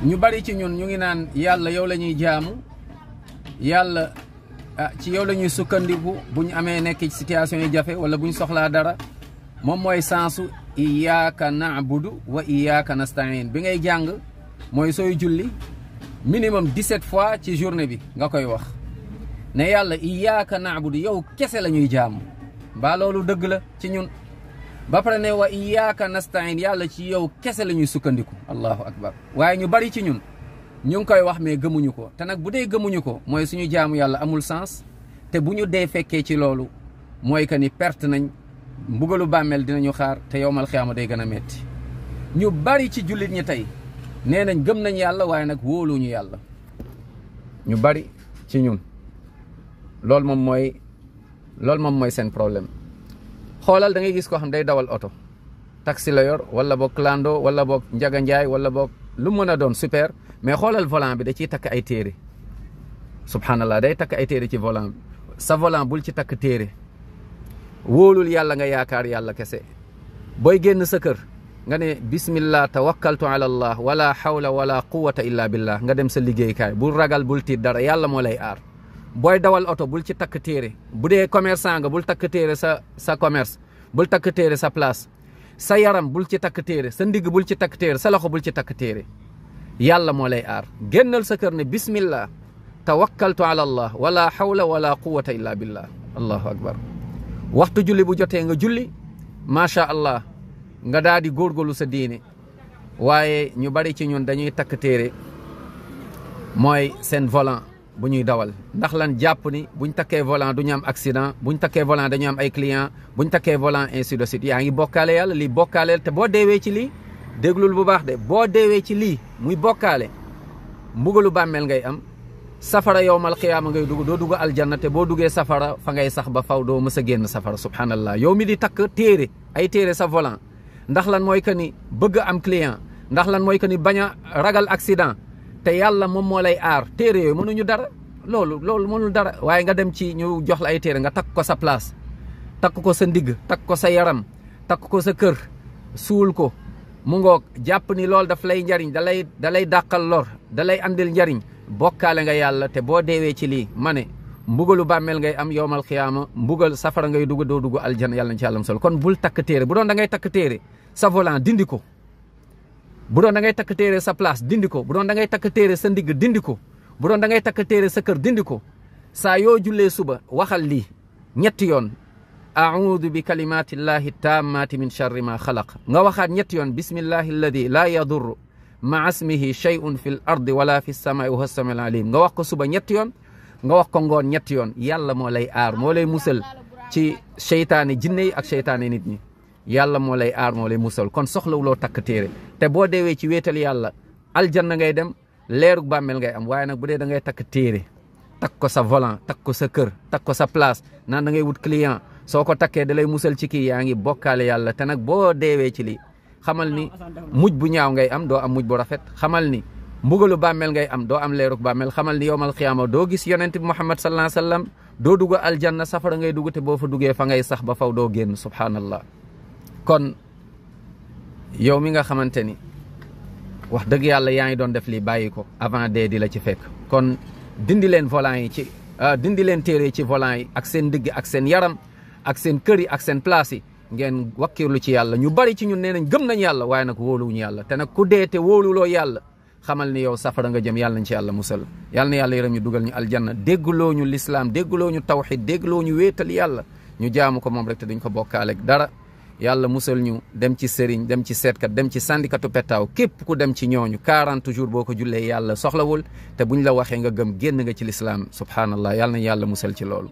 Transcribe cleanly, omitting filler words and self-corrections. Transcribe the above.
ñu bari ci ñun ñu ngi naan yàlla yow la ñuy jaamu yàlla ci yow la ñuy sukkandiku bu ñu amee nekk ci situation yi jafe wala bu ñu soxlaa dara moom mooy sensu iyyaka na'budu wa iyyaka nasta'in bi ngay jàng mooy sooy julli minimum 17 fois ci journée bi nga koy wax ne yàlla iyyaka na'budu yow kese la ñuy jaamu ba loolu dëgg la ci ñun ba pare ne wa iyyaka nasta'in yàlla ci yow kese la ñuy sukkandiku allahu akbar waaye ñu bari ci ñun ñu ngi koy wax mais gëmuñu ko te nag bu dee gëmuñu ko mooy suñu jaamu yàlla amul sens te bu ñu dee fekkee ci loolu mooy que ni perte nañ mbugalu bàmmeel dinañu xaar te yowmal xiyaama day gën a metti ñu bari ci jullit ñi tey nee nañ gëm nañ yàlla waaye nag wóoluñu yàlla ñu bari ci ñun loolu moom mooy seen problème xoolal da ngay gis koo xam day dawal oto taxi la yor wala boog clando wala boog njaga njaay wala boog lu mën a doon super mais xoolal volant bi da ciy takk ay téere subhanallah day takk ay téere ci volant bi sa volant bul ci takk téere wóolul yàlla nga yaakaar yàlla kese booy génn sa kër nga ne bismillah tawakkaltu ala allah wala hawla wala quwwata illa billah nga dem sa liggéeykaay bul ragal bul tiit dara yàlla moo lay aar booy dawal oto bul ci takk téere bu dee commerçant nga bul takk téere sa commerce bul takk téere sa place sa yaram bul ci takk téere sa ndigg bul ci takk téere sa loxo bul ci takk téere yàlla moo lay aar génnal sa kër ne bismillah tawakkaltu ala allah wala hawla wala quwwata illa billah allahu akbar waxtu julli bu jotee nga julli macha allah nga daal di góorgóorlu sa diine waaye ñu bari ci ñun dañuy takk téere mooy seen volant bu ñuy dawal ndax lan jàpp ni buñ takkee volant du ñu am accident buñ takkee volant dañu am ay client buñ takkee volant ainsi de suite yaa ngi bokkaale yàlla lii bokkaaleel te boo deewee ci lii déglul bu baax de boo deewee ci lii muy bokkaale mbugalu bàmmeel ngay am safara yowmal xiyaama ngay dugg doo dugg aljanna te boo duggee safara fa ngay sax ba faw doo mës a génn safara subhanallah yow mi di takk téere ay téere sa volant ndax lan mooy que ni bëgg am client ndax lan mooy que ni bañ a ragal accident te yàlla moom moo lay aar téere yooyu mënuñu dara loolu mënul dara waaye nga dem ci ñu jox la ay téere nga takk ko sa place takk ko sa ndigg takk ko sa yaram takk ko sa kër suul ko mu ngoog jàpp ni loolu daf lay njariñ da lay dàqal lor da lay andil njariñ bokkaale nga yàlla te boo deewee ci lii ma ne mbugalu bàmmeel ngay am yowmal xiyaama mbugal safara ngay dugg doo dugg aljanna yàlla na ci yàlla musal kon bul takk téere bu doon da ngay takk téere sa volant dindi ko bu doon da ngay takk téere sa place dindi ko bu doon da ngay takk téere sa ndigg dindi ko bu doon da ngay takk téere sa kër dindi ko saa yoo jullee suba waxal lii ñetti yoon a'uudu bi kalimatillahi tammati min sharri ma xalaq nga waxaat ñetti yoon bismillahi alladi laa yadurru ma asmihi shay'un fi l ardi wala fi samai wa huwa samiul alim nga wax ko suba ñetti yoon nga wax ko ngoon ñetti yoon yàlla moo lay aar moo lay musal ci seytaane jinne yi ak seytaane nit ñi yàlla moo lay aar moo lay musal kon soxlawuloo takk téere te boo deewee ci wéetal yàlla aljanna ngay dem leerug bàmmeel ngay am waaye nag bu dee da ngay takk téere takk ko sa volant takk ko sa kër takk ko sa place naan da ngay wut client soo ko takkee da lay musal ci kii yaa ngi bokkaale yàlla te nag boo deewee ci lii xamal ni mujj bu ñaaw ngay am doo am mujj bu rafet xamal ni mbugalu bàmmeel ngay am doo am leerug bàmmeel xamal ni yowmal xiyaama doo gis yonent bi Muhammad sallallahu alayhi wa sallam doo dugg aljanna safara ngay dugg te boo fa duggee fa ngay sax ba faw doo génn subhanallah kon yow mi nga xamante ni wax dëgg yàlla yaa ngi doon def lii bàyyi ko avant dee di la ci fekk kon dindi leen volant yi ci dindi leen téere yi ci volant yi ak seen digg ak seen yaram ak seen kër yi ak seen place yi ngeen wakkirlu ci yàlla ñu bari ci ñun nee nañ gëm nañ yàlla waaye nag wóoluwuñu yàlla te nag ku dee te wóoluloo yàlla xamal ni yow safara nga jëm yàlla nañ ci yàlla musal yàlla na yàlla yërëm ñu dugal ñu aljanna déggloo ñu lislaam déggloo ñu tawxid déggloo ñu wéetal yàlla ñu jaamu ko moom rek te duñ ko bokkaaleeg dara yàlla musal ñu dem ci sëriñ dem ci seetkat dem ci sandikatu pettaaw képp ku dem ci ñooñu 40 jours boo ko jullee yàlla soxlawul te buñ la waxee nga gëm génn nga ci lislaam subhanallah yàlla na yàlla musal ci loolu